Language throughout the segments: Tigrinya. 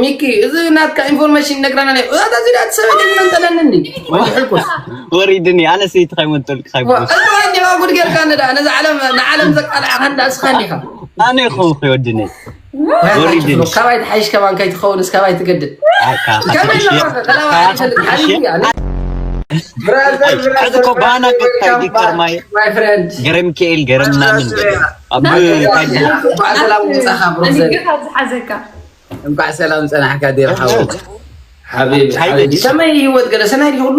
ሚኪ፣ እዚ ናትካ ኢንፎርሜሽን ነግረና ነይ። እዛ እዚ ዳት ሰበይቲ መንጠለኒ እንዲ። ወይ ሕልኩስ። ወሪድኒ ኣነ ሰይቲ ካይመንጠልክ ዋ፣ ካይቦስ እዚ ወዲ ዋ ጉድ ጌርካ ንዳ። ነዚ ዓለም ንዓለም ዘቃልዓኻ እንዳ እስኻ እንዲኻ። ኣነ ይኸውን ወድነይ ወሪድኒ ካባይ ትሓይሽ ከማን ከይትኸውን እስካባይ ትገድድ። ኣካ ከመይ ኣለኻ? ሰላም ኣይፈልጥ ሓቢቢ ኣነ። ብራዘር ሕዚ እኮ ባና ገጽካ ይዲከር ማይ My friend። ገረ ሚካኤል ገረ ምናምን ኣብ ሰላም ወጻኻ ብሮ። እዚግኻ ዝሓዘካ እንኳዕ ሰላም ጸናሕካ ዴር ሓወይ። ሓቢቢ ሓቢቢ ከመይ ህይወት ገለ ሰናይ ድዩ ሁሉ?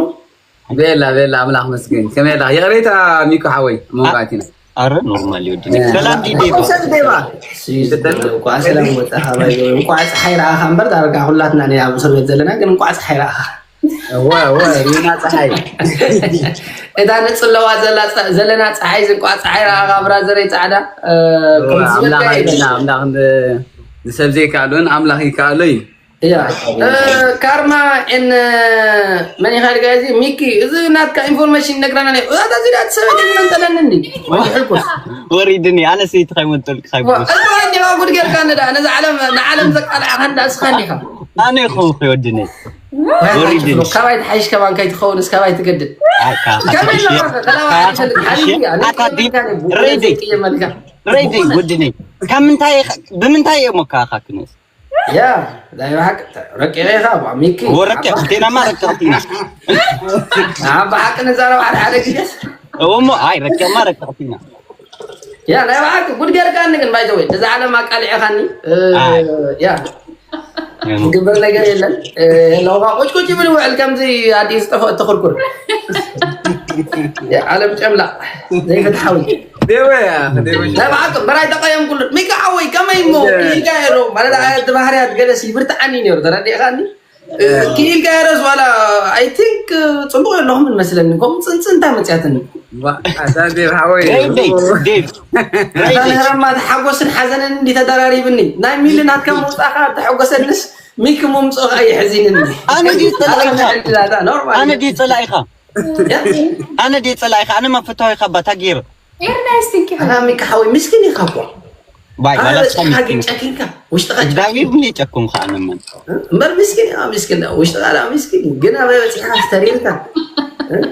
ቤላ ቤላ ኣምላኽ መስገን ከመይ ኣለኻ? ይቕሬታ ሚኮ ሓወይ መንጓቲና ኣረ ኖርማል ይወዲ ሰላም ዲዴ ሰብ ዴባ እንኳዕ ሰላም ወጻኻ ባይ እንኳዕ ፀሓይ ረኣኻ እምበር ዳርጋ ሁላትና ነ ኣብ እስር ቤት ዘለና ግን እንኳዕ ፀሓይ ረኣኻ። እወ እወ ሪና ፀሓይ እታ ንፅለዋ ዘላ ፀ- ዘለና ፀሓይ እንኳዕ ፀሓይ ረኣኻ ብራዘረይ ፃዕዳ። እ፣ ከምዚ ዝበልካ ኣምላኽ ይበል። ይበልና ኣምላኽ ን- ንሰብ ዘይከኣሎን ኣምላኽ ይከኣሎ እዩ። ያ እ፣ ካርማ ኤን መን ኢኻ ድጋ እዚ ሚኪ እዚ ናትካ ኢንፎርሜሽን ነግረና ነ እዛ እዚ ዳት ሰበይቲ መንጠለኒ እንዲ። ሕልኩስ ወሪድኒ ኣነ ሰይቲ ካይመንጠልክ ዋ፣ ካይቦስ እዚ ወዲ ዋ ጉድ ጌርካ ንዳ ነዚ ዓለም ንዓለም ዘቃልዓኻ እንዳ እስኻ እንዲኻ። ኣነ ይኸውን ወድነይ ካባይ ትሓይሽ ከማን ከይትኸውን እስካባይ ትገድድ። ከመይ ኣለኻ? ሰላም ኣይፈልጥ ሓቢቢ ኣነ ኣታ ዲብ ከይበልካ ነይ ረይደይ ብዘይቅየመልካ። ረይደይ ወድነይ ካብ ምንታይ ኢኻ- ብምንታይ እዮም መካኻክነስ ያ ናይ ብሓቂ ረቂቐ ኢኻ ባ ሚኪ። ወረቀ ክቴናማ ረቀቕቲና ኣብ ብሓቂ ንዛረብ ሓደ ሓደ ግዜስ እሞ ኣይ ረቀማ ረቀቕቲና ያ ናይ ብሓቂ ጉድ ጌርካኒ ግን ባይዘወይ ነዚ ዓለም ኣቃሊዕኻኒ። እ፣ ኣይ። ያ ዝግበር ነገር የለን። እ፣ የለውኻ ቁጭ ቁጭ ይብል ይውዕል ከምዚ ኣዲስ ዝጠፍኦ እትኽርኩር። ያ ዓለም ጨምላቕ ዘይፍትሓዊ። ዴወያ ዴወያ ናይ ብሓቂ በራይ ተቐየምኩሉ። ሚካ ሓወይ ከመይ እሞ ክኢልካ የሮ ማለት ኣቲ ባህርያት ገለስ ይብርትዓኒ ነይሩ ተረዲእኻኒ። ክኢልካ የረስ ዋላ ኣይ ቲንክ ጽቡቕ ኣለኹም መስለኒ። ከምኡ ጽንጽንታ መጽያትኒ። ኣታ ዴብ ሓወይ ዴቭ ዴቭ ዴቭ እታ ነረማ ተሓጎስን ሓዘንን እንዲ ተደራሪብኒ ናይ ሚሊ ናትካ ምውጻእካ ተሐጎሰንስ ሚኪ ምምጽእካ የሕዚንኒ። ኣነ ድዩ ጸላኢኻ ኖርማል ኣነ ድዩ ጸላኢኻ ኣነ ድዩ ጸላኢኻ ኣነ ማፈታዊ ካባ ታጌር ኤርናይስ ቲንኪ ኣና ሚኪ ሓወይ ምስኪን ኢኻ እኮ ባይ ኣነ ባላስ በጺሕካ ግን ጨኪንካ ውሽጥኻ ጨኪንካ ዳጊብ ምን ጨኩም ከኣነመን እምበር ምስኪን ኢኻ ምስኪን ውሽጥኻ ዳ ምስኪን ግን ኣበይ በጺሕካ ተሪርካ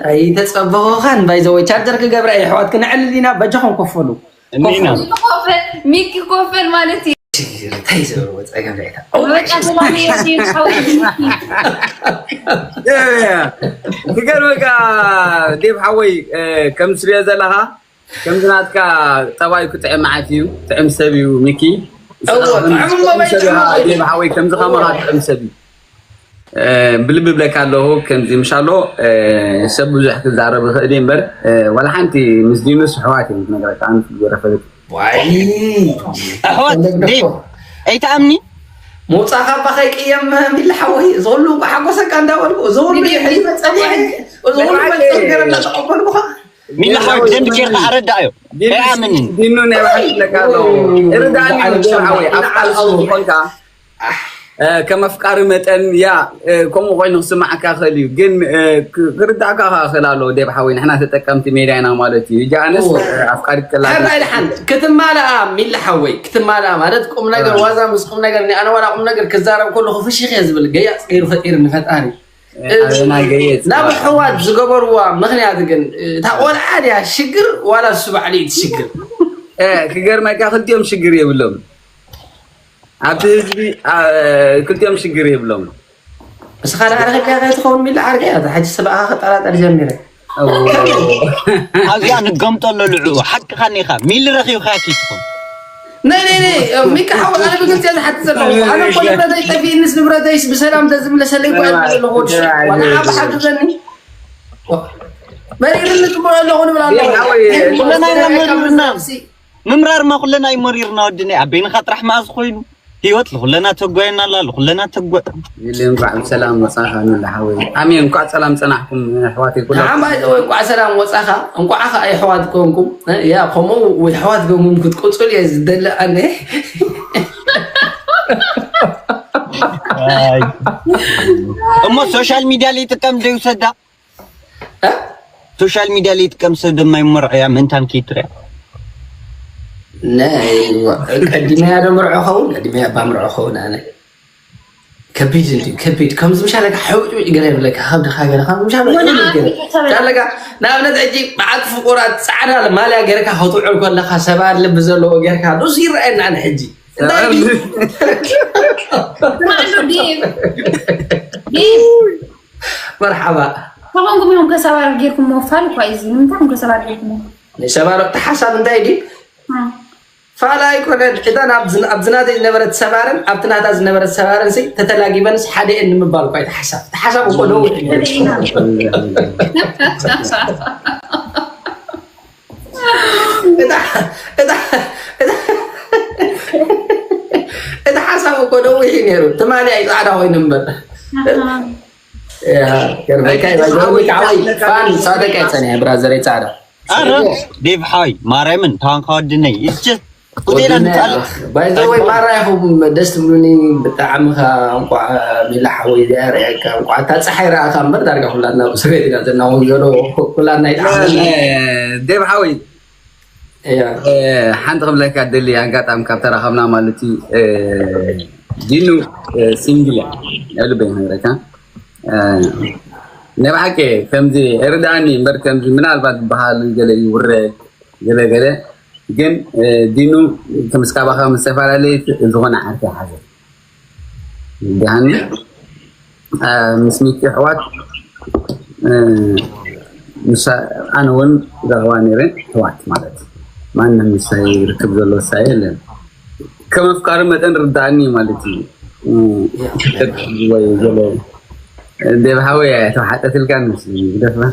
ኣይተጸበኹኻን ባይዘወይ ቻርጀር ክገብራ የሕዋት ክነዕልል ኢና በጃኹም ኮፈሉ እኒና ኮፈል ሚኪ ኮፈል ማለት እዩ። እንታይ ዘበለ ጸገም ዳይታ በቃ ሰላም እዩ። ክገርመካ ዴብ ሓወይ ከም ትሪኦ ዘለኻ ከምዚ ናትካ ጠባይ ክጥዕም መዓት እዩ። ጥዕም ሰብ እዩ ሚኪ። እወ፣ ጥዑም እሞ ጥዑም ሰብ ኢኻ በይትሞ። ዴብ ሓወይ ከምዚ ከማኻ ጥዑም ሰብ እዩ። ብልቢ ብለካ ኣለኹ ከምዚ ምሻሎ ሰብ ብዙሕ ክዛረብ ይኽእል እዩ እምበር ዋላ ሓንቲ ምስ ዲኑስ ኣሕዋት እዮም ክነግረካ ኣነ ትግረፈለክ ዋይ ኣሕዋት ዴቭ ኣይትኣምኒ መውፃእካ እባ ከይቅየም ሚሊ ሓወይ እዚ ኩሉ እኮ ሓጎሰካ እንዳበልኩ እዚ ኩሉ ይሕሊ መፀኒ እዚ ኩሉ መፀኒ ገረ እንዳተቀበልኩኻ ሚሊ ሓወይ ብደንብ ጌርካ ኣረዳእዮ ኣይኣምንን ዲኑ ናይ ባሕሪ ለካ ኣሎ ርዳኒ ሓወይ ኣብ ዓልሱ ዝኾንካ ከም ኣፍቃሪ መጠን ያ ከምኡ ኮይኑ ክስማዓካ ክእል እዩ ግን ክርዳእካ ከዓ ክእል ኣለዎ ዴብ ሓወይ ንሕና ተጠቀምቲ ሜድያ ኢና ማለት እዩ እጃ ኣነስ ኣፍቃሪ ከላ ሕራይ ድሓን ክትማልኣ ሚሊ ሓወይ ክትማልኣ ማለት ቁም ነገር ዋዛ ምስ ቁም ነገር ኣነ ዋላ ቁም ነገር ክዛረብ ከለኹ ፍሽኽ እየ ዝብል ገያፅ ገይሩ ፈጢርኒ ፈጣሪ ኣበና ገየፅ ናብ ኣሕዋት ዝገበርዋ ምኽንያት ግን እታ ቆልዓ ድያ ሽግር ዋላ እሱ ባዕሉ እዩ እቲ ሽግር ክገርመካ ክልቲኦም ሽግር የብሎም ኣብቲ ህዝቢ ክልቲኦም ሽግር የብሎም እስኻ ደኣ ረኺብካያ ከይትኸውን ሚሊ ዓርከይ እያ ሕጂ ስለ ኣኻ ክጠራጠር ጀሚረ ኣብዚኣ ንገምጦ ኣሎ ልዑ ሓቅኻ ኒኻ ሚሊ ረኺብካያ ከይትኾን ናይ ናይ ናይ ሚካ ሓወ ኣነ ብግልፂ እየ ዝሓትት ዘለኹ ኣነ እኮ ንብረተይ ጠፊእንስ ንብረተይስ ብሰላም ተዝምለሰለይ እኮ እየ ዝብል ዘለኹ ወዲ ሰብ ዋላ ዓብ ሓግዘኒ መሪርኒ ፅቡቅ ኣለኹ ንብል ኣለኹ ኩለና ኢና መሪርና ምምራርማ ኩለና እዩ መሪርና ወድነይ ኣበይንኻ ጥራሕ መኣ ዝኾይኑ ህይወት ልኩለና ተጓየና ኣላ ልኩለና ተጓ ሚሊ እንኳዕ ብሰላም መፃኻ ሚሊ ሓወይ ኣሜን እንኳዕ ሰላም ፀናሕኩም ኣሕዋተይ ኩላ ንዓም ባይዘወይ እንኳዕ ሰላም ወፃኻ እንኳዓ ከዓ የሕዋት ኮንኩም ያ ከምኡ የሕዋት ኮንኩም ክትቅፅሉ እየ ዝደሊ ኣነ እሞ ሶሻል ሚድያ ለይጥቀም ዘይውሰዳ እ? ሶሻል ሚድያ ለይጥቀም ሰብ ድማ ይመርዖ እያ ምእንታን ከይትሪያ ናይ ቀዲመያ ዶ ምርዖ ኸውን ቀዲመያ እባ ምርዖ ኸውን ኣነ ከቢድ እንዲ ከቢድ ከምዚ ምሻለካ ሕውጭውጭ ገለ ይብለካ ካብ ድኻ ገለ ካብ ምሻለ ወላ ሕውጭውጭ ገለ ኣፍሪካ ተበላ። ሻለካ ንኣብነት ሕጂ በዓልቲ ፍቁራት ፃዕዳ ማልያ ገይርካ ክትውዕል ከለካ ሰባር ልቢ ዘለዎ ገይርካ ንሱ ይረኣየና ኣነ ሕጂ እንታይ እዩ? ስማዕሉ ዲብ ዲብ መርሓባ ተኾንኩም ኢኹም ከሳባር ጌርኩም ፋል እኳ እዩ እዚ ንምንታይ ኢኹም ከሳባር ጌርኩም ንሰባር እቲ ሓሳብ እንታይ ድዩ? ፋል ኣይኮነን። እታ ኣብ ዝናተይ ዝነበረት ሰባርን ኣብቲ ናታ ዝነበረት ሰባርን ሲ ተተላጊበንስ ሓደ እየን ንምባል እኳ እቲ ሓሳብ እቲ ሓሳብ እኮ ነዊሕ እዩ። እቲ ሓሳብ እኮ ነዊሕ እዩ ነይሩ። ትማሊ እዩ ፃዕዳ ኮይኑ እምበር ፋን ሳደቃ ይፀኒሐ ብራዘር ፃዕዳ ኣረ ዴቭ ሓወይ ማርያምን ተዋንካ ወድነይ እስች ቁጤላ ንጣል ባይዘወይ ማራ ኢኹም ደስ ትብሉኒ ብጣዕሚ ኸ እንቋዕ ሚላ ሓወይ እዚኣ ርኣየካ እንቋዕ እታ ፀሓይ ረኣኻ እምበር ዳርጋ ኩላትና ብሰበይት ኢና ዘናውን ዘሎ ኩላትና ይጣዕመና ዴቭ ሓወይ እያ ሓንቲ ክብለካ ደሊ ኣጋጣሚ ካብ ተራኸብና ማለት እዩ ዲኑ ሲንግል እያ ልበይ ነግረካ ናይ ብሓቂ ከምዚ ርድኣኒ እምበር ከምዚ ምናልባት ዝበሃል ገለ ይውረ ገለ ገለ ግን ዲኑ ከምስካባኻ ምስ ዝተፈላለየ ዝኾነ ዓርኪ ሓዘ ደሃኒ ምስ ሚኪ ኣሕዋት ኣነ እውን ረኽባ ነይረ ኣሕዋት ማለት ማንም ምሳይ ርክብ ዘሎ ሳይ የለን ከም ኣፍቃሪ መጠን ርዳእኒ ማለት እዩ ወይ ገለ ደብ ሃወይ ተሓጠትልካ ግደፍና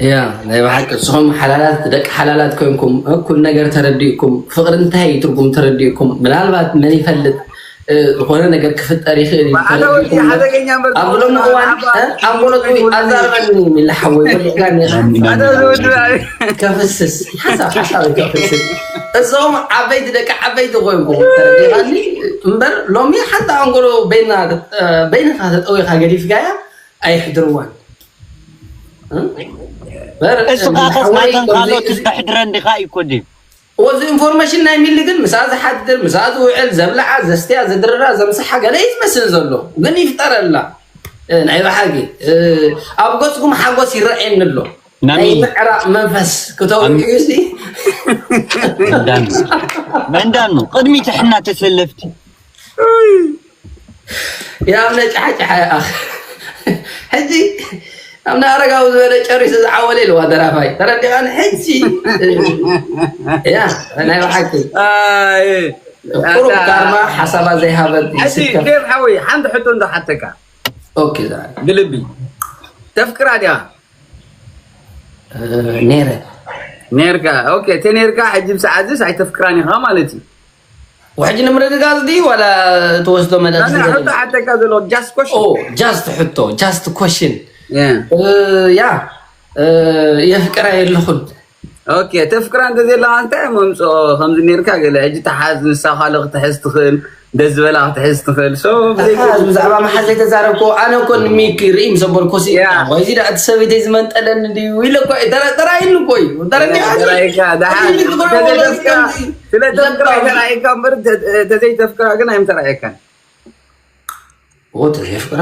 ያ ናይ ብሓቂ ንስኹም ሓላላት ደቂ ሓላላት ኮይንኩም እኩል ነገር ተረዲእኩም ፍቕሪ እንታይ እዩ ትርጉም ተረዲእኩም ምናልባት መን ይፈልጥ ዝኾነ ነገር ክፍጠር ይኽእል እዩ ተረዲእኩም ኣብ ሎሚ እዋን ኣንጎሎት ኣዛርበኒ ሚላ ሓወይ ወሊዕካኒ ከፍስስ ሓሳብ ሓሳብ ከፍስስ እዞም ዓበይቲ ደቂ ዓበይቲ ኮይንኩም ተረዲኻኒ እምበር ሎሚ ሓንቲ ኣንጎሎ በይና በይንኻ ተጠዊኻ ገዲፍካያ ኣይሕድርዋን እስኻ ከስናተን ካልኦት ዝተሕድረን ዲኻ እዩ ኮዲ ወዚ ኢንፎርሜሽን ናይ ሚሊ ግን ምስኣ ዝሓድር ምስኣ ዝውዕል ዘብልዓ ዘስትያ ዝድርራ ዘምስሓ ገለ እዩ ዝመስል ዘሎ ግን ይፍጠረላ ናይ ብሓቂ ኣብ ገፅኩም ሓጎስ ይረኣየኒ ኣሎ ናይ ምዕራቕ መንፈስ ክተውርዩ ሲ መንዳኑ ቅድሚ ትሕና ተሰለፍቲ ያም ነጫሕጫሕ ሕጂ ኣብ ንኣረጋዊ ዝበለ ጨሪሱ ዝዓወለ ኢልዋ ደራፋይ ተረዲኻን ሕጂ ያ ናይ ብሓቂ ቁሩብ ካርማ ሓሳባ ዘይሃበት ዴብ ሓወይ ሓንቲ ሕቶ እንዶ ሓተካ ኦኬ ብልቢ ተፍቅራ ዲያ ነይረ ነርካ ኦኬ ተነርካ ሕጂ ብሰዓትስ ኣይተፍቅራን ኢኻ ማለት እዩ وحجي نمرة قاصدي ولا توسطو مدى أنا أحط حتى كذا لو جاست كوشن جاست حطو جاست كوشن يا يا يا فكرة يلخد ኦኬ ተፍቅራ እንተ ዘለካ እንታይ መምፅኦ ከምዚ ነርካ ገለ ሕጂ ተሓዝ ንሳ ካልእ ክትሕዝ ትኽእል ደስ ዝበላ ክትሕዝ ትኽእል ሶ ብዛዕባ መሓዝ ዘይተዛረብኮ ኣነ እኮ ንሚኪ ርኢ ምስ ኣበልኮ ሲ ወይዚ ዳ እቲ ሰበይተይ ዝመንጠለኒ ድዩ ኢለ እኮ እዩ ተራኢሉ እኮ እዩ ተረዲኻ ተራኢካ ደሓን ስለ ተፍቅራ ተራኢካ እምበር ተዘይተፍቅራ ግን ኣይምተራኢካን ወተዘፍቅራ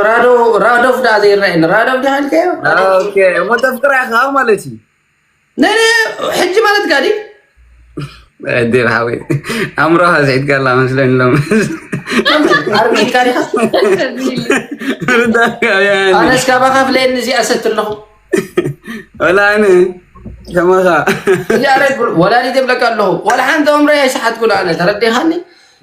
ራዶ ራዶፍ ዳ ዘይረአየኒ ራዶፍ ዳ ሃልከዮ እሞ ተፍቅራ ኢኻ ማለት እዩ ነነ ሕጂ ማለት ጋዲ ዲር ሓወይ ኣእምሮኻ ስዒድካ ኣላ መስለኒ ሎም ኣርቢካ ዲኻ ኣነስ ካባኻ ፍለየኒ እዚኣ ሰት ኣለኹ ወላ ኣነ ከማኻ እዚኣ ሬድ ቡል ወላዲት የብለካ ኣለኹ ወላ ሓንቲ ኣእምሮይ ኣይሰሓትኩን ኣነ ተረዲኻኒ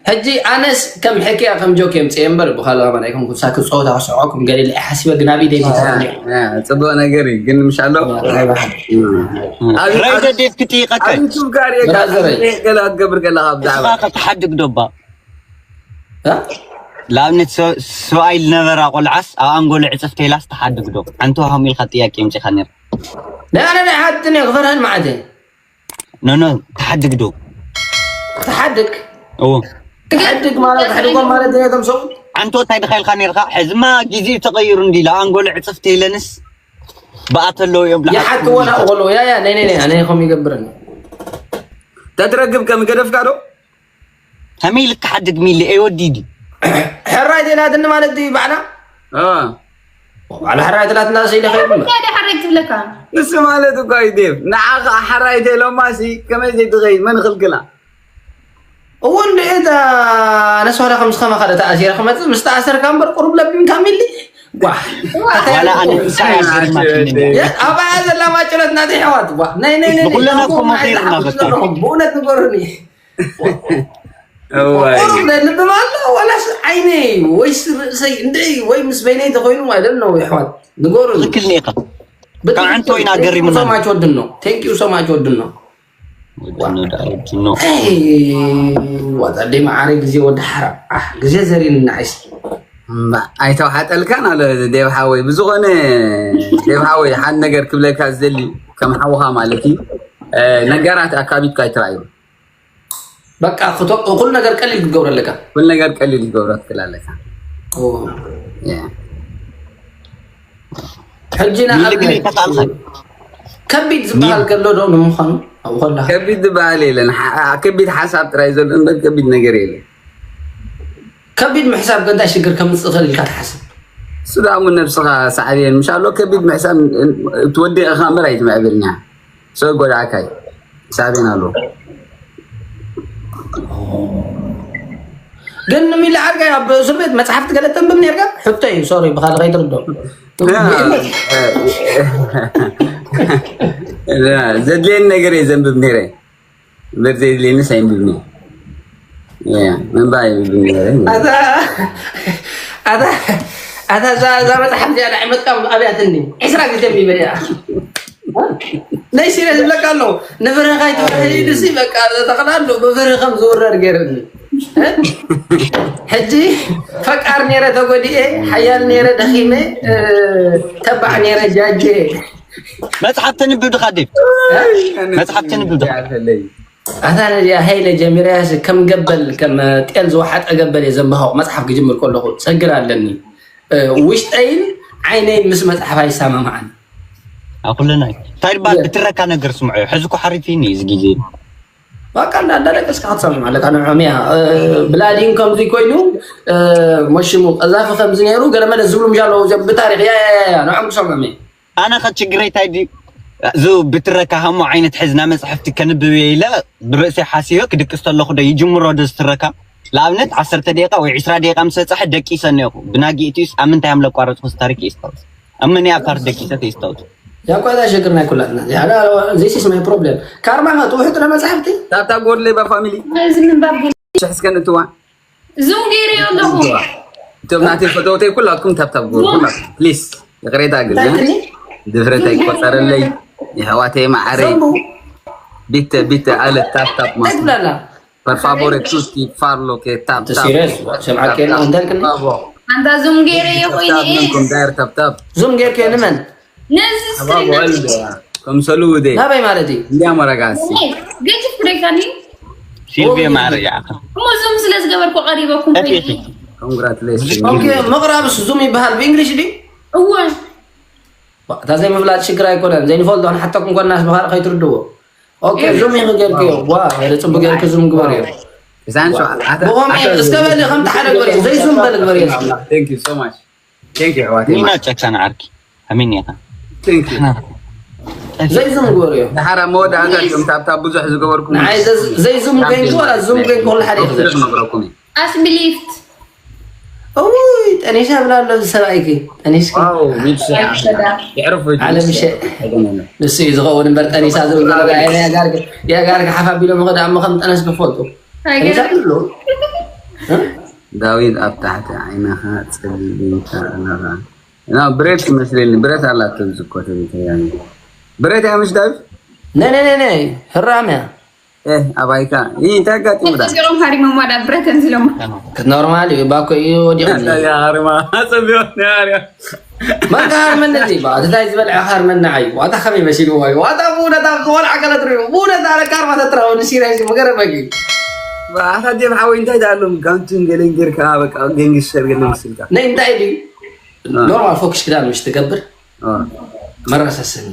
ሕጂ ኣነስ ከም ሕክያ ከም ጆክ የምፅእ እምበር ብኻልእ ኣማን ኣይኮንኩን ሳክት ፀወታ ክስዕዖኩም ገሊለ እየ ሓሲበ ግን ኣብ ኢደይ ተተሃልያ ፅቡቅ ነገር እዩ ግን ምሻሎ ራይ ደዴፍ ክጥይቀከ ኣብ ዩቱብ ጋር ብራዘረይ። ገለ ክትገብር ከለካ ብዛዕባ እስኻ ከተሓድግ ዶባ ንኣብነት ሰብኣይ ዝነበራ ቆልዓስ ኣብ ኣንጎሎ ዕፅፍ ተይላስ ተሓድግ ዶ ሓንቲ ከምኡ ኢልካ ጥያቄ የምፅእካ ነር ናይ ኣነ ናይ ሓትትን እየ ክፈርሃን መዓት እየ ኖኖ ተሓድግ ዶ ተሓድግ እዎ ተሓድግ ማለት ተሕድጎም ማለት እየ እቶም ሰብኡት ኣንተ እንታይ ድኻ ኢልካ ነርካ ሕዝማ ግዜ ተቐይሩ እንዲ ኢላ ኣንጎሎ ዕፅፍ ተይለንስ ብኣተለዉ እዮም ይሓትዎ ናብኡ ከለዉ ያ ያ ናይ ናይ ኣነ ከም ይገብረኒ ተትረግብ ከም ገደፍካ ዶ ከመይ ኢልካ ሓድግ ሚሊ ኤወዲዲ ሕራይ ቴላትኒ ማለት እዩ ባዕላ። اه ባዕላ ሕራይ ቴላትና ስኢለ ከይድ እምበር። እንታይ ደይ ሓረግ ትብለካ? ንሱ ማለት እኮ እዩ ዴቭ። ንዓኻ ሓራይ ቴሎማሲ ከመይ ዘይትኸይድ መን ይኽልክላ? እውን ድኤታ ነስዋላ ከም ዝኸመ ካደ ተኣሲረ ክመፅእ ምስ ተኣሰርካ እምበር ቁሩብ ለቢምካ ሚሊ ጓሕ ዋላ ኣነ ንሳ እያ ዝገርማትኒ። ኣብኣ ዘላ ማጭሎት ናተይ ሕዋት ጓ ናይ ናይ ናይ ንኩለና እኮ መኺርና በቃ። ብእውነት ንገሩኒ እዋይ ቁሩብ ናይ ልቢ ማሎ ዋላስ ዓይነይ ወይስ ርእሰይ እንድዒ ወይ ምስ በይነይ ተኮይኑ ማለት ነው። ይሕዋት ንገሩኒ። ትክክል ኔካ። ካብ ዓንቶ ኢና ገሪሙና። ሰማች ወድኖ ቴንክ ዩ ሰማች ወድኖ ወድኖ ደኣ ወድኖ። ዋጣ ደይ መዓረ ግዜ ወዲ ሓራ ኣሕ ግዜ ዘሪኒ ንዓይስ እምባ፣ ኣይተዋሓጠልካን ኣሎ ዴብ ሓወይ። ብዝኾነ ዴብ ሓወይ ሓደ ነገር ክብለካ ዝደሊ ከም ሓውኻ ማለት እዩ። እ፣ ነገራት ኣካቢድካ ኣይትረኣዩ። በቃ ክቶ- ኩሉ ነገር ቀሊል ክትገብሮ ኣለካ። ኩሉ ነገር ቀሊል ክትገብሮ ትክእል ኣለካ። ያ። ሕጂ ንግዲ ንኣብነት ይፈጣልካ። ከቢድ ዝበሃል ከሎ ዶ ንምዃኑ ኣብኡ ከለካ ከቢድ ዝበሃል የለን። ሓ- ከቢድ ሓሳብ ጥራይ ዘሎ እምበር ከቢድ ነገር የለን። ከቢድ ምሕሳብ ከ እንታይ ሽግር ከምፅእ ይኽእል ኢልካ ትሓስብ? እሱ ደኣ እሞ ነብስኻ ሳዕቤን ምሽ ኣሎ። ከቢድ ምሕሳብ ትወዲቕኻ እምበር ኣይትምዕብልኛ። ሰብ ጎዳእካ እዩ። ሳዕቤን ኣሎ። ግን ሚሊ ዓርጋይ ኣብ እስር ቤት መፅሓፍቲ ገለ ተንብብ ነርካ? ሕቶ እዩ ሶሪ ብካል ከይትርዶ ዘድልየኒ ነገር እየ ዘንብብ ነይረ። እምበር ዘየድልየኒ ሳይንብብ ነይረ። ምንባይ ይብል ነይረ። ኣታ ኣታ ኣታ እዛ እዛ መፅሓፍ እዚኣ ንዓይ መቃም ኣብያትኒ ዕስራ ግዜ ሚበያ ናይ ሲሪየስ ዝብለካ ኣሎ። ንፍርህኻ ይትፍርህ ኢሉሲ በቃ ተኽላሉ ብፍርህ ከም ዝውረድ ገይርኒ። ሕጂ ፈቃር ነይረ ተጎዲኤ ሓያል ነይረ ደኺመ ተባዕ ነይረ ጃጀ መፅሓፍ ተንብብ ድኻ ዴብ? መፅሓፍ ተንብብ ድኻ? ኣታ ነዚኣ ሃይለ ጀሚረያስ ከም ገበል ከም ጤል ዝወሓጠ ገበል እየ ዘንብሃው መፅሓፍ ክጅምር ከለኹ ፀግር ኣለኒ። ውሽጠይን ዓይነይን ምስ መፅሓፍ ኣይሰማማዓን። ኣኩለና እንታይ ድባ ብትረካ ነገር ስምዖ ሕዚ እኮ ሓሪፍ እዩ እዚ ግዜ። በቃ እንዳዳለቀስካ ክትሰምዕ ኣለካ ንዖምያ ብላዲን ከምዚ ኮይኑ መሽሙ ቀዛፊ ከምዚ ነይሩ ገለመለ ዝብሉ ምሻ ኣለዉ እዚኦም ብታሪክ ያያያያ ንዖም ክሰምዖም እየ። ኣነ ከ ችግረይ እንታይ ድዩ? እዚ ብትረካ ሃሞ ዓይነት ሕዚ ናይ መፅሕፍቲ ከንብብ እየ ኢለ ብርእሰይ ሓሲበ ክድቅስ ተለኹ ዶ ይጅምሮ ዶ ዝትረካ? ንኣብነት ዓሰርተ ደቂቃ ወይ ዕስራ ደቂቃ ምስ በፃሐ ደቂሰ እኒኦኹ። ብናጊእቲዩስ ኣብ ምንታይ ሃም ለቋረፅኩ እዚ ታሪክ የስታውስ። ኣብ መን እያ ፓርት ደቂሰ ተይስታውስ። ያኳዛ ሽግር ናይ ኩላትና this is my problem። ካርማ ትውሕጥ ለ መፅሕፍቲ ታታ ጎድለ ባ ፋሚሊ እዚ ምንባብ ግን ሽሕ እስከ ንትዋ ዙም ገይረዮ ኣለኹ። እቶም ናተይ ፈተውተይ ኩላትኩም ታብታብ ጎ ኩላትኩም ፕሊስ ይቕሬታ ግን ድፍረት ኣይቆፀረለይ። የሕዋተይ ማዓረይ ዘንቡ ቢተ ቢተ ኣለ ታብታብ እንታይ ማስ ትብላላ? Per favore tutti farlo che tap tap. Serious? Sem'a che non del ኣንታ ዙም ገይረዮ ኮይነ እየ። Dair tap tap. ዙም ጌርክዮ ንመን? ነዚ ስክሪን Come salude. ናበይ ማለት እዩ? Andiamo ragazzi. ገጭ ፍሬካኒ ሲልቪ ማርያ እሞ ዙም ስለ ዝገበርኩ ቀሪበኩም ኮይነ እየ። Congratulations. ኦኬ ምቕራብስ ዙም ይበሃል ብእንግሊሽ ድዩ? እወ እታ ዘይምፍላጥ ሽግር ኣይኮነን። ዘይንፈልጦ ንሓተኩም ኮናስ ብኻልእ ከይትርድዎ። ኦኬ ዙም ኢኺ ጌርክዮ ዋ ገለ ጽቡቅ ጌርክ ዙም ግበርዮ። Sancho, ብኸምኡ እስከ በሊ ከምቲ ሓደ ግበርዮ ዘይዙም በል ግበርዮ እስኪ። Thank you so much. Thank you, Hawati. ሚና ጨካን ዓርኪ ኣሚን ኢኻ። Thank you. ዘይዙም ግበርዮ። ንሓራ መወዳእታ እዮም ታብታብ ብዙሕ ዝገበርኩም ንዓይ ዘዝ- ዘይዙም ከይንኩ ወላ ዙም ከይንኩ ኩሉ ሓደ ይኽዘር። ነግረኩም እዩ። ኣስቢ ሊፍት እውይ ጠኒሳ ብላ ኣሎ እዚ ሰብኣይኪ ጠኒስኪ ዋው ሚድስ የዕርፉ ዓለም ሸ ንሱ እዩ ዝኸውን እምበር ጠኒሳ ዝብል ዘሎ የጋርክ የጋርክ ሓፍ ኣቢሎም ኸዳ እሞ ከም ጠነስ ክፈልጡ ጠኒሳ ኣሎ ዳዊት ኣብ ታሕቲ ዓይንኻ ጸሊምካ ኣለኻ። ና ብረት ይመስለኒ ብረት ኣላቶ ዝኮተ ብረት እያ ምሽ ዳዊት ነይ ነይ ነይ ነይ ህራም እያ እ ኣባይካ ይህ እንታይ ኣጋጢሙ ዳ ገሮም ሃሪሞማ ዳ ብረት እንዚሎም ኖርማል እዩ ባኮ እዩ ወዲቑ ኣርማ ኣጸቢዮ ነያ መን ክሃርመኒ እዚ ባ እንታይ ዝበልዐ ክሃርመኒ ዓዩ ዋታ ከመይ መሲልዎ እዩ ዋታ ብእውነት ኣብ ዝወልዓ ገለ ትሪኡ ብእውነት ኣነ ካርማ ተትረኸቡ ንሲሪየስ ምገረመኪ ኣታ ዴብ ሓወይ እንታይ ዳኣሎም ጋንቱን ገለን ጌርካ በቃ ገንግስተር ገለ ምስልካ ናይ እንታይ ድዩ ኖርማል ፎክስ ክዳን ምሽ ትገብር መረሳሰኒ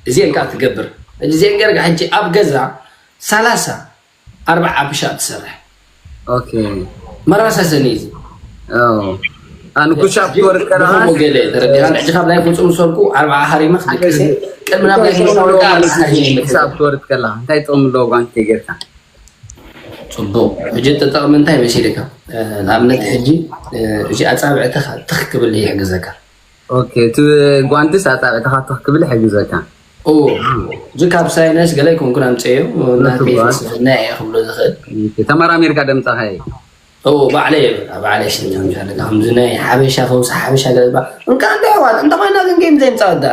እዚአን ከዓ ትገብር እዚአን ገርጋ ሕጂ ኣብ ገዛ ሰላሳ ኣርባዓ ብሻ ትሰርሕ ኦኬ መረሳሰኒ እዚ ኣንኩሻብ ትወርድ ከለኻ ብኸምኡ ገለ ተረዲኻን። ሕጂ ካብ ላይፍ ውፅእ ምስ በልኩ ኣርብዓ ሃሪመ ክድቅስ እየ። ቅድሚ ናብ ላይፍ ምእታው ከዓ ኣርብዓ ሃሪመ ይመፅእ። ክሳብ ትወርድ ከለኻ እንታይ ጥቕሚ ኣለዎ ጓንቲ ጌርካ? ፅቡቕ። ሕጂ እቲ ጥቕሚ እንታይ መሲልካ? ንኣብነት ሕጂ እዚ ኣፃብዕትኻ ትኽ ክብል ይሕግዘካ። ኦኬ፣ እቲ ጓንትስ ኣፃብዕትኻ ትኽ ክብል ይሕግዘካ። እዚ ካብ ሳይነስ ገለ ኣይኮንኩን ኣምፀዮ፣ ናተይ ፍልስፍና እየ ክብሎ ዝኽእል። ተመራሚርካ ደምፃኻ እዩ። ባዕለይ የብል ባዕለይ ሽኛ ምሻለ ከምዚ ናይ ሓበሻ ፈውሲ ሓበሻ ገለባ እንካ እንደ ኣሕዋት እንተ ኮይና ግን ጌም ዘይምፃወት ዳ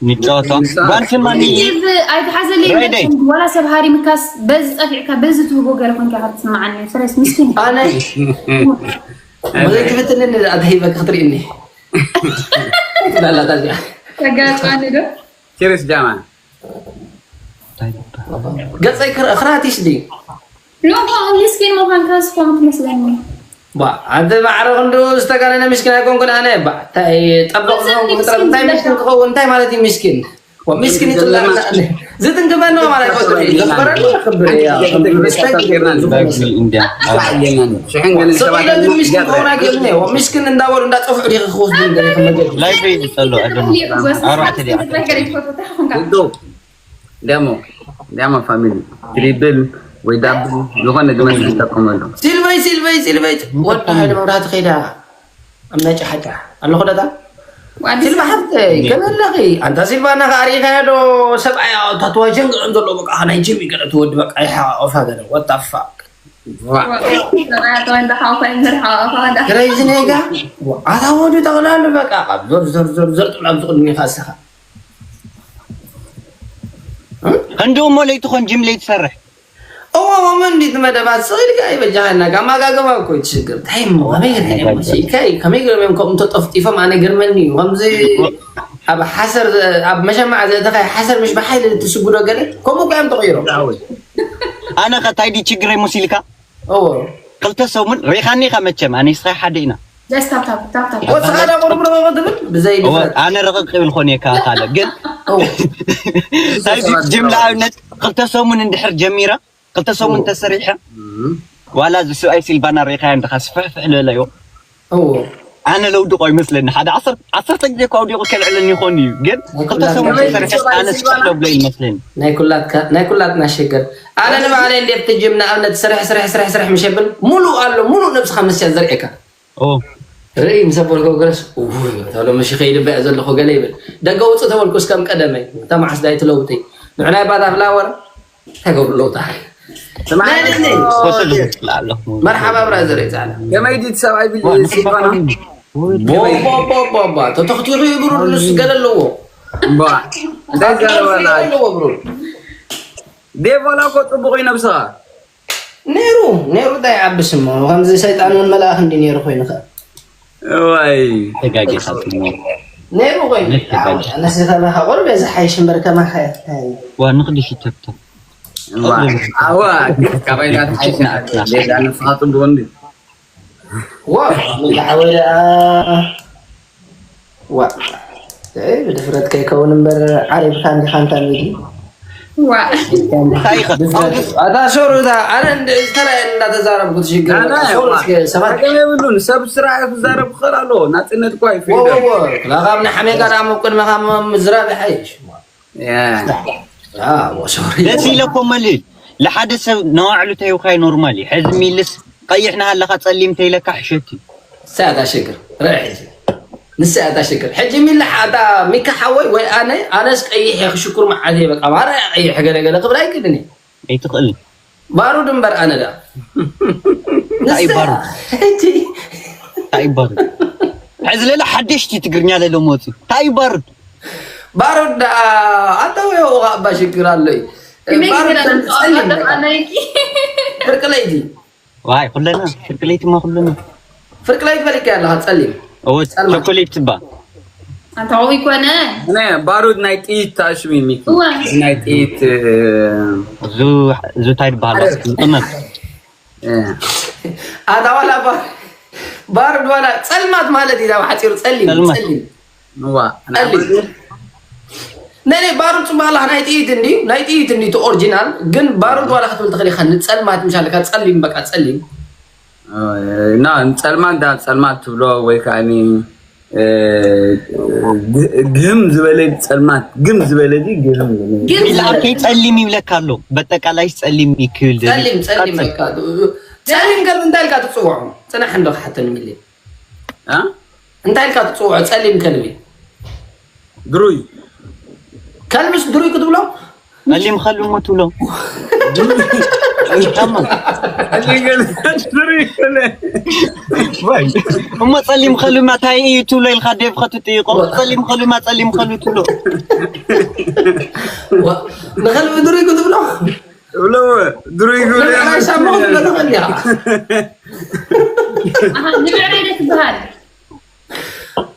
ንጫወታ ጓንትን ማን ሊቭ ኣይትሓዘለይ Friday። ወላ ሰብ ሃሪምካስ በዚ ፀፊዕካ በዚ ትህቦ ገለ ኮንካ ካብ ትስምዓኒ ፍሬስ ምስኪን ኣነ ዘይትፍትንኒ ኣትሂበ ክትርእኒ ትላላታ እዚኣ ተጋጫኒ ዶ ኪሪስ ጃማ ገፀይ ክራቲስ ድዩ ኖ ምስኪን ምዃንካ ስኮም ትመስለኒ ባ ኣንተ ማዕረ ክንዱ ዝተጋነነ ምስኪን ኣይኮንኩን ኣነ ባ እንታይ ጠበቕ ዝኾንኩ ፍጥረት እንታይ ምስኪን ክኸውን እንታይ ማለት እዩ ምስኪን ዋ ምስኪን ይጥላና ዝትንክፈኒ ማለት ይፈጥሩ ዘኽበረኒ ክብር እያ ሪስፔክት ጌርና ንዝኾነ ሰብ ኢለና ሽሕን ገለ ሰባት ሰብኢለ ግን ምስኪን ክኸውን ኣይክእልን እየ ዋ ምስኪን እንዳበሉ እንዳጠፍዑ ዲኸ ክወስዱ እንደለ ከመገድ ላይፍ እዩ ዝጸሉ ኣደም ኣርባዕተ ደቂቃ ዶ ዲያሞ ዲያሞ ፋሚሊ ትሪብል ወይ ዳብል ዝኾነ ግመስ ዝጠቀመሉ ሲልቨይ ሲልቨይ ሲልቨይ ወዲ ሓደ መብራህቲ ከይዳ ኣብ ናይ ጫሓጫ ኣለኹ ደታ ሲልቫ ሓፍተይ ከመለኺ ኣንታ ሲልቫ እና ከኣሪኻያ ዶ ሰብኣይ ታትዋጅን ገለን ዘሎ በቃ ናይ ጅም ይገለ ትወዲ በቃ ይሓ ኦፋ ገለ ወጣፋ ክረይዚ ኔጋ ኣታ ወዱ ጠቕላሉ በቃ ካብ ዞር ዞር ዞር ዞር ጥብላ ኣብዚ ቅድሚኻ እስኻ እንዲኡ እሞ ለይቲ ኮን ጅም ለይቲ ሰርሕ እዋ ወመን እንዲት መደባት ስቕ ኢልካ ይበጃኸና ኣመጋግባ እኮ እዩ ትሽግር እንታይ እሞ ከመይ ገርመዮም ከመይ ገርመዮም ከምኡ ተጠፍጢፎም ኣነ ገርመኒ እዩ ከምዚ ኣብ ሓሰር ኣብ መሸማዕ ዘእተኻይ ሓሰር ምሽ ብሓይሊ ልትስጉዶ ገለ ከምኡ እኮ እዮም ተቐይሮም ኣነ ከ ታይ ድዩ ችግረይ ሙስ ኢልካ እዎ ክልተ ሰሙን ሪኻኒ ኢኻ መቸም ኣነ ንስኻ ሓደ ኢና ጀስት ታፕ ታፕ ታፕ ታፕ ወስኻ ዳ ቁርብ ርቕቕ ትብል ብዘይ እወ፣ ድፍረት ኣነ ረቕቕ ይብል ኮን እየ ካለ ግን እዎ ታይ ድዩ ጅምላ ኣብነት ክልተ ሰሙን እንድሕር ጀሚራ ክልተ ሰሙን ተሰሪሐ ዋላ እዚ ሰብኣይ ሲልቫና ሪኻያ እንድኻ ስፍሕፍሕ ልበለዮ እዎ ኣነ ለውድቆ ይመስለኒ ሓደ ዓሰርተ ግዜ እኳ ኣውዲቑ ከልዕለኒ ይኾን እዩ ግን ክልተ ሰሙን ተሰሪሐ ኣነ ስፍሕ ለብሎ ይመስለኒ ናይ ኩላትካ ናይ ኩላትና ሽግር ኣነ ንባዕለይ እንዴት ትጅም ንኣብነት ስርሕ ስርሕ ስርሕ ስርሕ ምሸብል ሙሉእ ኣሎ ሙሉእ ነብስኻ መስያ ዘርእካ ኦ ርኢ ምስ ኣበልኮ ገለስ ተሎ ምሽ ከይድበ ዘለኹ ገለ ይብል ደገ ውፅእ ተበልኩስ ከም ቀደመይ እታ መዓስ ዳይ ትለውጢ ንዕናይ ባታ ፍላወር እንታይ ገብሩ ለውጣ ኮሰ ዝመስል ኣለኹ መርሓባ ብራዘር ይፃዕዳ ከመይ ድዩ እቲ ሰብኣይ ብል ሲልቫና ቦቦቦቦባ ተተኽቲኹ ይብሩ ንሱ ገለ ኣለዎ እምባ እንታይ ዘረበና ኣለዎ ብሩ ዴቭ ዋላ እኮ ፅቡቕ እዩ ነብስኻ ነይሩ ነይሩ እንታይ ይዓብስ እሞ ከምዚ ሰይጣን እውን መልኣኽ እንዲ ነይሩ ኮይኑ ከ እዋይ ተጋጊኻትሞ ነይሩ ኮይኑ ኣነስ ከማኻ ቁሩብ እየ ዝሓይሽ እምበር ከማኻ እየ ዋ ንኽዲ ሽተብቶ እዋ ኣዋ ካባይ ናትሓይሽ ሌላ ንስኻ ፅቡቕ እንዲ ዋ ሚላ ሓወይ ደኣ ዋ ብድፍረት ከይከውን እምበር ዓሪብካ እንዲኻ እንታ ሚሊ ዋ ኣታ ሶሩ እታ ኣነ እንደ- ዝተለየ እንዳተዛረብኩ ትሽግር በቃ። ሶሩ እስከ ሰባት ጸገም የብሉን። ሰብ ስራሕ ክዛረብ ክኽእል ኣለዎ። ናጽነት እኮ እዩ ፍሪደም። ወወወ ክላኻብ ንሓሜካ ደኣ መብ ቅድመኻ ምዝራብ ይሓይሽ ያ። ሶሪ ደስ ኢለኮ መሊል ንሓደ ሰብ ነዋዕሉ ተይውካይ ኖርማል እዩ። ሕዚ ሚልስ ቀይሕ ናሃለካ ጸሊም ተይለካ ሕሸት እዩ። ንሳ እያ እታ ሽግር ርአ ሕጂ ንሳ እያ እታ ሽግር ሕጂ ሚላ ኣታ ሚካ ሓወይ ወይ ኣነ ኣነስ ቀይሕ እየ ክሽኩር መዓት እየ በቃ ማራ እያ ቀይሕ ገለ ገለ ክብል ኣይክእልን እየ ኣይትኽእልን። ባሩድ እምበር ኣነ ዳ እንታይ እዩ ባሩድ? ሕጂ እንታይ እዩ ባሩድ? ሕዚ ሌላ ሓደሽቲ ትግርኛ ሌሎ መፅዩ እንታይ እዩ ባሩድ? ባሩድ ደኣ ኣታ ወይ ኦኻ እባ ሽግር ኣሎ እዩ ከመይ ባሩድ ገለ ጸሊም ንጠቐም በቃ። ኣለና ይኪ ፍርቂ ለይቲ ዋይ ኩለና ፍርቂ ለይትማ ኩለና ፍርቂ ለይቲ በሊካ ኣለኻ ጸሊም እወ ጸልማት። ቸኮሌት ትባ ኣንተ ኸው ይኮነ እኔ ባሩድ ናይ ጥይት ታሽሚ ሚኪ እወ ናይ ጥይት እዙ እዙ እንታይ ይበሃል ቅመም እ፣ ኣታ ዋላ ባ- ባሩድ ዋላ ጸልማት ማለት እዩ ዳ ሓጺሩ ጸሊም ጸልማት። ጸሊም ዋ ጸሊም ነኔ ባሩድ ጽቡቅ ኣለካ ናይ ጥይት እንዲ ናይ ጥይት እንዲ እቲ ኦሪጂናል ግን ባሩድ ዋላ ክትብል ትኽእል ኢካ ንጸልማት ምሻልካ ጸሊም በቃ ጸሊም እና ጸልማት ዳ ጸልማት ትብሎ ወይ ከዓ ግህም ዝበለ ጸልማት ግም ዝበለ ግህም ግን ከይ ጸሊም ይብለካ ኣሎ። በጠቃላይ ጸሊም ይክብል ጸሊም ጸሊም በቃ ጸሊም ከልቢ እንታይ ኢልካ ትፅውዖ? ፅናሕ እንዶ ክሓተኒ ሚሊ እንታይ ኢልካ ትፅውዖ? ጸሊም ከልቢ ድሩይ ከልብስ ድሩይ ክትብሎ ጸሊም ከልሞ ትብሎ እሞ ጸሊም ከልማ ታይ እዩ ትብሎ ኢልካ ዴቭ ከትጥይቆ ጸሊም ከልማ ጸሊም ከሉ ትብሎ ንኸልቢ ድሩይ ክትብሎ ብሎ ድሩይ ግብሪ ንብዕራይ ሳሞ ክትብሎ ትኽእል ኢኻ ንብዕራይ ዶ ትበሃል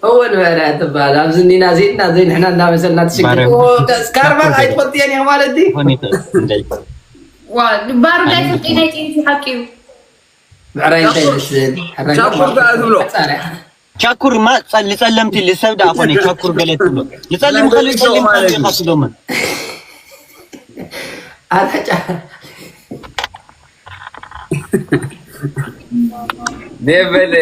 እወ ንብዕራይ ትበሃል ኣብዚ እኒና ዘይድና ዘይንሕና እናመሰልና ትሽግር ባርያ። ካርባን ኣይትፈልጥየን ኢኻ ማለት ድዩ ሆን ይኽእል እንደ ዋ ባሩድ ኣይፈልጥ ናይ ጭንቲ ሓቂ እዩ ብዕራይ እንታይ ይመስል ሕራይ ቻኩር ደኣ ትብሎ። ጻርያ ቻኩር ማ ጸል- ንጸለምቲ ልሰብ ደኣ ኮነ ቻኩር ገለ ትብሎ ንጸሊም ከሉ ጸሊም ከሉ ኢኻ ትብሎምን ኣታጫ ደበል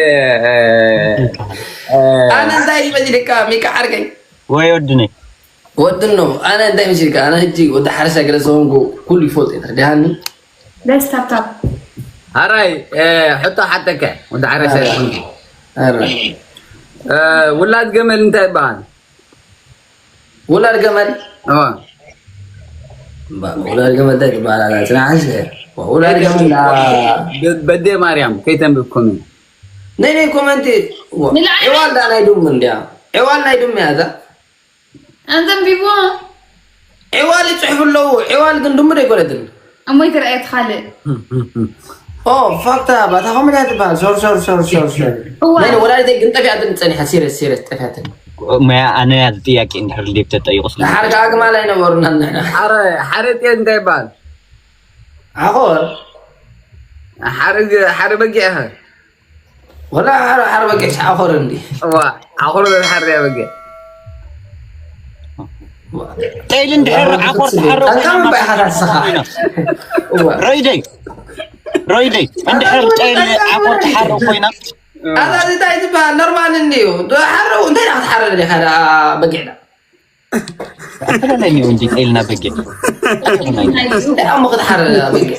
ኣነ እንታይ ይመስልካ ሚካ ዓርከይ ወይ ወድነይ ወድኖ ኣነ እንታይ ይመስልካ ኣነ ሕጂ ወዲ ሓረሳ ገለ ዝኮንኩ ኩሉ ይፈልጥ እዩ ተረዲሃኒ ደስ ታብታብ ሃራይ ሕቶ ሓተከ ወዲ ሓረሳ ኧረ ውላድ ገመል እንታይ ይበሃል ውላድ ገመል እዋ ውላድ ገመል እንታይ ትበሃል ኣላ ፅናሓስ ውላድ ገመል በዴ ማርያም ከይተንብብ ኮሜንት ናይ ናይ ኮመንቲ ንላዕሊ- ዕዋል ዳ ናይ ዱም እንዲያ ዕዋል ናይ ዱም እያ እዛ ኣንዘንቢቡ ዕዋል ይፅሕፉ ኣለዉ ዕዋል ግን ዱም ዶ ኣይኮነትን እሞ ይትረኣየ ትኻልእ ኦ ፋክታ ባታ ከምዳ ትበሃል ሶር ሶር ሶር ሶር ሶር እዋ ናይ ወላዲተይ ግን ጠፊኣትን ፀኒሓ ሲሪየስ ሲሪየስ ጠፊኣትን መያ ኣነ ያ ጥያቄ እንድሕር ዴብ ተጠይቁ ስለ ሓርካ ኣግማል ኣይነበሩና ንሕና ሓረ ሓረ ጤል እንታይ ይበሃል ዓኾር ሓረ ሓረ በጊዕ ኢኸ ወላ ሓረ ሓረ በጊዕ ዓኾር እንዲ እዋ ዓኹር ሓርያ በጊዕ ጤል እንድሕር ዓኾር ትሓሮ ጠንካም ባይ ሓታስኻ ኮይና ሮይደይ ሮይደይ እንድሕር ጤል ዓኾር ትሓሮ ኮይና ኣታ እንታይ ዝበሃል ኖርማል እንድዩ ሓረው እንታይ ዳ ክትሓረር ዲኻ ዳ በጊዕና ኣፈላለዩ እንጂ ጤልና በጊዕ እንታይ እሞ ክትሓረር ዳ በጊዕ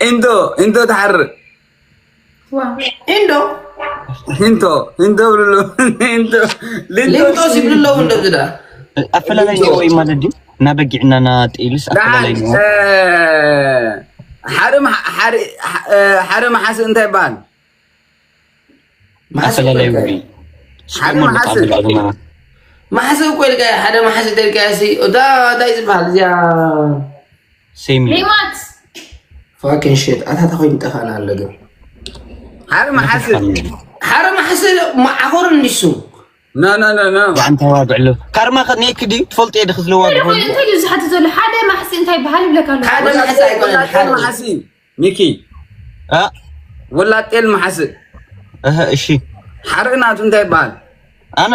ኢንዶ ኢንዶ ትሓርር ዋ ኢንዶ ሂንቶ ሂንቶ ብልሎ ሂንቶ ሊንጦስ ይብሉ ኣለዉ እንደዚ ዳ ኣፈላለዩ ወይ ማለት ድዩ እና በጊዕና ና ጤልስ ደሓን ኣፈላለዩ እ፣ ሓደ መሓ- ሓደ እ፣ ሓደ መሓሲ እንታይ ይበሃል ኣፈላለዩ ወይ ሓደ መሓሲ መሓሲ እኮ ኢልካ ሓደ መሓሲ ተልካ ሲ እታ እንታይ ዝበሃል እዚኣ ሴሚ ሌማት ፋኪን ሽት ኣታታ ኮይኑ ጠፋና ኣሎ ግን ሓደ መሓሲ ሓደ መሓሲ ዓኾር እንዲሱ ና ና ና ና ጋንታ ዋግዕሎ ካርማ ከኔክ ድዩ ትፈልጡ የድክ ዝለዋግሆ እንታይ እዩ ዝሓት ዘሎ ሓደ ማሕሲ እንታይ ይበሃል ይብለካ ኣሎ ሓደ መሓሲ ኣይኮነን ሓደ መሓሲ ሚኪ እ ወላድ ጤል መሓሲ እህ እሺ ሓደ ናቱ እንታይ ይበሃል ኣነ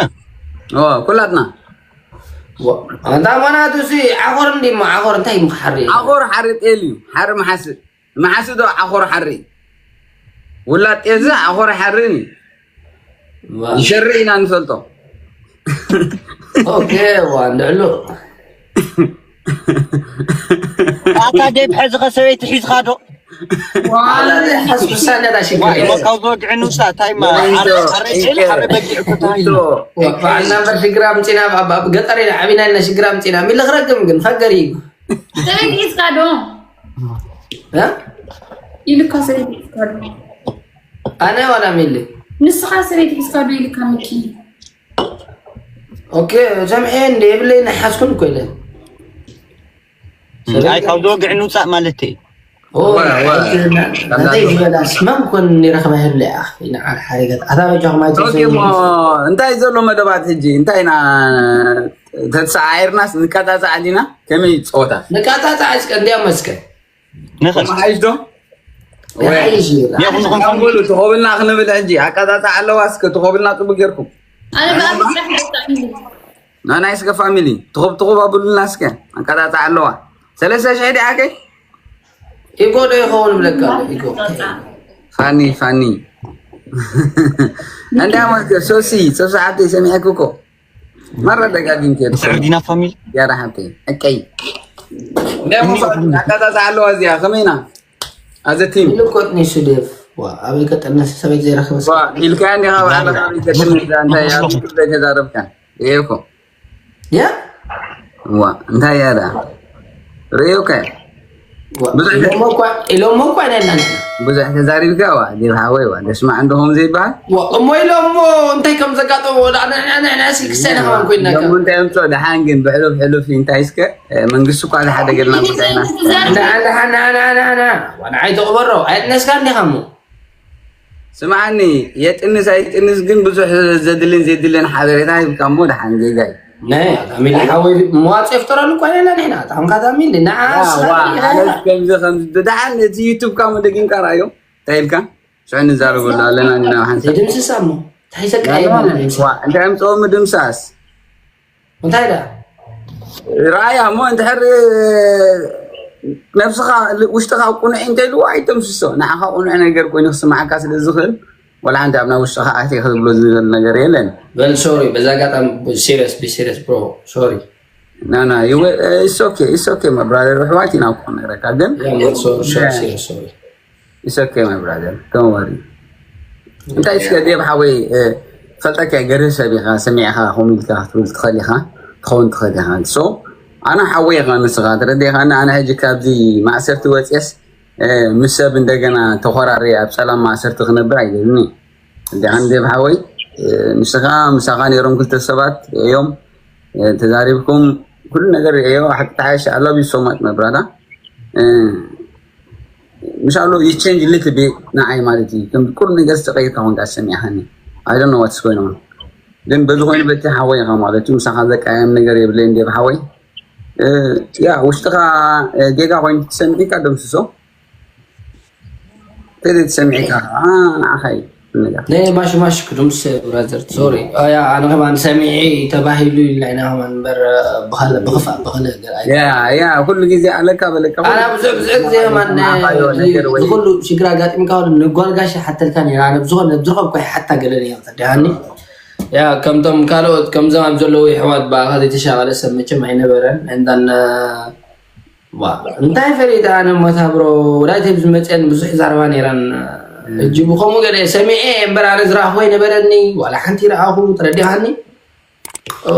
ኦ ኩላትና ኣንታ ማናቱ ሲ ዓኾር እንዲሞ ዓኾር እንታይ ምክሓሪ ዓኾር ሓደ ጤል እዩ ሓደ መሓሲ መሓሲ ዶ ዓኾር ሓሪ ውላድ ጤል ዚ ዓኾር ሓሪ እዩ ይሸሪ ኢና ንፈልጦ ኦኬ ዋ እንድዕሉ ኣታ ዴብ ሕዚ ከሰበይቲ ሒዝካ ዶ ሓስብሳነዳ ሽግር ካብ ዝወግዒ ንውፃእ እንታይ ማ ኣረ ጤል ኣረ በጊዕ እኮ ተባሂሉ በዓልና እምበር ሽግር ኣምፂና ኣብ ገጠር ኢና ዓቢና ኢልና ሽግር ኣምፂና ሚሊ ክረግም ግን ፈገር እዩ ሰበይቲ ሒዝካ ዶ እ? ኢሉካ ሰበይቲ ሒዝካ ዶ ኣነ ዋላ ሚሊ ንስኻ ሰበይቲ ሒዝካ ዶ ኢልካ ምኪ ኦኬ ሰምሐ እንደ የብለይ ንሓስኩን እኮ ኢለ ኣይ ካብ ዝወግዒ ንውፃእ ማለት እዩ እንታይ ዝበላ ስማም ኮን ይረኽባ ይብለ ኢና ሓሪገት ኣታ በጃኹም ኦኬ፣ እሞ እንታይ ዘሎ መደባት ሕጂ እንታይ ኢና ተተሰዓዒርናስ ንቀጻጻዕ ዲና ከመይ ጸወታ ንቃጣጣ እስከ እንዲያም እስከ ንኽእል መሓይሽ ዶ ይሓይሽ ይብላ የኹን ንኹን ኣንጎሉ ትኸብልና ክንብል ሕጂ ኣቀጣጣዕ ኣለዋ እስከ ትኸብልና ጽቡቅ ጌርኩም ኣነ ብኣብ ስራሕ ደቃ ናናይ እስከ ፋሚሊ ትኹብ ትኹብ ኣብሉልና እስከ ኣቀጣጣዕ ኣለዋ ሰለስተ ሽሕ ዲኣከይ ኢጎ ዶ ይኸውን ብለካ ኣሎ፣ ኢጎ። ፋኒ፣ ፋኒ። እንዳ ማለት ሶሲ፣ ሶሲ ሓብተይ ሰሚዐክ እኮ። መራ ደጋጊምክ እኮ። ስዑዲና ፋሚሊ። ያዳ ሓብተይ፣ እቀይ። እንዳ ማለት ኣካታታ ኣለዋ እዚኣ፣ ከመይና? ኣዘቲም። ኢሉ እኮ ጥኒሱ ዴቭ። ዋ፣ ኣበይ ከጠነሰ ሰበይቲ ዘይረኸበ ዋ፣ ኢልካ እንዲኻ ባዕልኻ ኣበይ ከጠነሰ፣ እንታይ ኣብ መስሎኹም? ዩቱብ ዘይተዛረብካ? እየ እኮ። ያ? ዋ፣ እንታይ እያ ደኣ? ርእዮ ከ? ዋ፣ ብዙሕ ኢሎሞ እኳ፣ ኢሎሞ እኳ ኢና ኢልና ንሕና። ብዙሕ ተዛሪብካ ዋ፣ ዴቭ ሓወይ ዋ፣ ደስማዕ እንዶ ከምኡ ዘይበሃል? ዋ፣ እሞ ኢሎሞ እንታይ ከም ዘጋጠሞ ወላ ንሕና፣ ንሕና እስኪ ክስታይ ኢና ከማን ኮይንና እሞ ከ። እንታይ ኣምፅኦ ደሓን ግን ብሕሉፍ ሕሉፍ እንታይ እስከ፣ እ፣ መንግስቲ እኳ ዝሓደገልና ጉዳይና። ና፣ ና፣ ና፣ ና፣ ና፣ ና። ዋ፣ ንዓይ ተቕበሮ፣ ኣየጥነስካን ዲኻ እሞ? ስምዓኒ፣ የጥንስ ኣይጥንስ ግን ብዙሕ ዘድልን ዘድልን ሓበሬታ ሂብካ እሞ ደሓን ጌጋይ። ናይ ኣታሚሊ ሓወይ መዋጽኦ ይፍጠረሉ እኮ ኣለና ንሕና። ኣጣምካ ኣታሚሊ፣ ንዓ ዋ፣ ስራሕ ዋ፣ ኢኻ ኣለስ ከምዚ ከምዚ፣ ደሓን እቲ ዩቱብካ እሞ ደጊምካ ረኣዮ። እንታይ ኢልካ? ሽዑ ንዛረበሉ ኣለና ንና ሓንሳብ። ዘይድምስሳ እሞ፣ እንታይ ዘቃየመና ድምሲ? ዋ፣ እንታይ ኣምጽኦ ምድምሳስ? እንታይ ደኣ? ረኣያ እሞ እንድሕር ነብስኻ፣ ውሽጥኻ ቁኑዕ እንተኢልዎ ኣይተምስሶ። ንዓኻ ቁኑዕ ነገር ኮይኑ ክስምዓካ ስለ ዝኽእል፣ ወላ ሓንቲ ኣብ ናይ ውሽጥኻ ኣትየ ክትብሎ ዝኽእል ነገር የለን። በል ሶሪ፣ በዛ ኣጋጣሚ ሲሪየስ፣ ቢ ሲሪየስ ብሮ፣ ሶሪ። ና፣ ና፣ you will- it's okay, it's okay, my brother። ኣሕዋት ኢና እኮ ነግረካ፣ ግን Yeah, man, so- so- Yeah. Serious, sorry. It's okay, my brother. Don't worry. እንታይ እስከ ዴቭ ሓወይ፣ እ፣ ፈልጠካ ገርህ ሰብ ኢኻ፣ ሰሚዕኻ ከምኡ ኢልካ ክትብል ትኽእል ኢኻ፣ ትኸውን ትኽእል ኢኻ። So ኣነ ሓወይ ኢኻ ንስኻ፣ ተረዲእኻኒ? ኣነ ሕጂ ካብዚ ማእሰርቲ ወፅየስ፣ እ፣ ምስ ሰብ እንደገና ተኾራሪ ኣብ ፀላም ማእሰርቲ ክነብር ኣይደልን። እንዲኻ ዴቭ ሓወይ፣ እ፣ ንስኻ ምሳኻ ነይሮም ክልተ ሰባት እዮም፣ እ፣ ተዛሪብኩም ኩሉ ነገር እዮ። ሓቂ ተሓየሽ፣ I love you so much, my brother። እ፣ ምሻሎ you change little bit ንዓይ ማለት እዩ። ከም ኩሉ ነገር ዝተቀይርካ ኮንካ ሰሚዕካኒ። I don't know what's going on። ግን በዚ ኮይኑ በቲ ሓወይ ኢኻ ማለት እዩ። ምሳኻ ዘቃየም ነገር የብለይን ዴቭ ሓወይ። እ፣ ያ ውሽጥኻ፣ እ፣ ጌጋ ኮይኑ ትሰሚዕካ ደምስሶ። ተዘይ ትሰሚዕካ፣ አ፣ ንዓኻ እዩ ነገር። ናይ ማሽ ማሽ ክዱምስ ብራዘር፣ ሶሪ። አ፣ ያ፣ ኣነ ከማን ሰሚዒ ተባሂሉ ኢልና ኢና ከማን እምበር፣ ብኸለ-፣ ብኽፋእ፣ ብኸለ ነገር ኣይ- ያ፣ ያ፣ ኩሉ ግዜ ኣለካ በለካ፣ ኣና ኩሉ ብዙሕ፣ ብዙሕ ግዜ ከማን፣ ዝማኻዮ እ፣ ነገር ወይ ዝኹሉ ሽግር ኣጋጢምካ፣ ንጓል ጋሻ ሓተልካ ነይራ፣ ኣነ ብዝኾነ፣ ብዝረኸብኩ ኣይሓታ ገለ ነይራ፣ ተደሃኒ። ያ፣ ከምቶም ካልኦት፣ ከምዞም ኣብ ዘለዉ የሕዋት ብኣኻ ዘይተሻቐለ ሰብ መቸም ኣይነበረን። And then፣ እ፣ ዋ፣ እንታይ ፈሊጠ ኣነ ሞታ ብሮ፣ ወዳይ ቴብ ዝመፅአን ብዙሕ ዛረባ ነይረን። ሕጂ ብኸምኡ ገለ ሰሚዐ እምበር ኣነ ዝረኣኹ ኣይነበረኒ፣ ዋላ ሓንቲ ይረኣኹ፣ ተረዲኻኒ? ኦ፣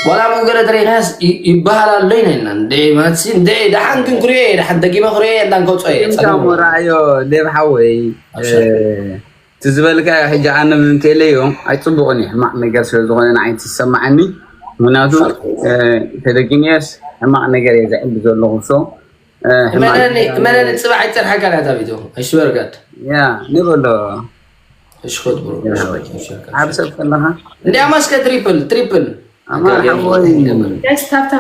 ዋላ ብኡ ገለ ተረኢኻስ ይ-፣ ይበሃል ኣሎ ኢለና። እንደ ማትሲ፣ እንደ ደሓን ግን ክሪኦ እየ፣ ደሓን ደጊመ ክሪኦ እየ፣ እንዳን ከውፅኦ እየ፣ ኢልካ ጸገም እሞ የብሉን። ረኣዮ፣ ዴቭ ሓወይ፣ ኣብሽር። እ፣ እቲ ዝበልካዮ ሕጂ ኣነ ምንቴለዮ ኣይፅቡቕን እዩ፣ ሕማቕ ነገር ስለ ዝኾነ ንዓይ ዝሰማዓኒ። ምኽንያቱ፣ እ፣ ተደጊመዮስ ሕማቕ ነገር እየ ዘዕቢ ዘለኹ። So፣ እ፣ ሕማቕ እመነኒ፣ ነገር እመነኒ፣ ጽባሕ ኣይጸንሓካን እያ እታ ቪድዮ። I swear God። ያ፣ ንበሎ። እሺ፣ ኹድ ብሮ፣ ያ። እሺ፣ ኹድ፣ እሺ፣ ኹድ። ኣብ ሰብ ከለኻ? እንዲያማ እስከ ትሪፕል፣ ትሪፕል። ኣማን ሓወይ። ደስ ታብታ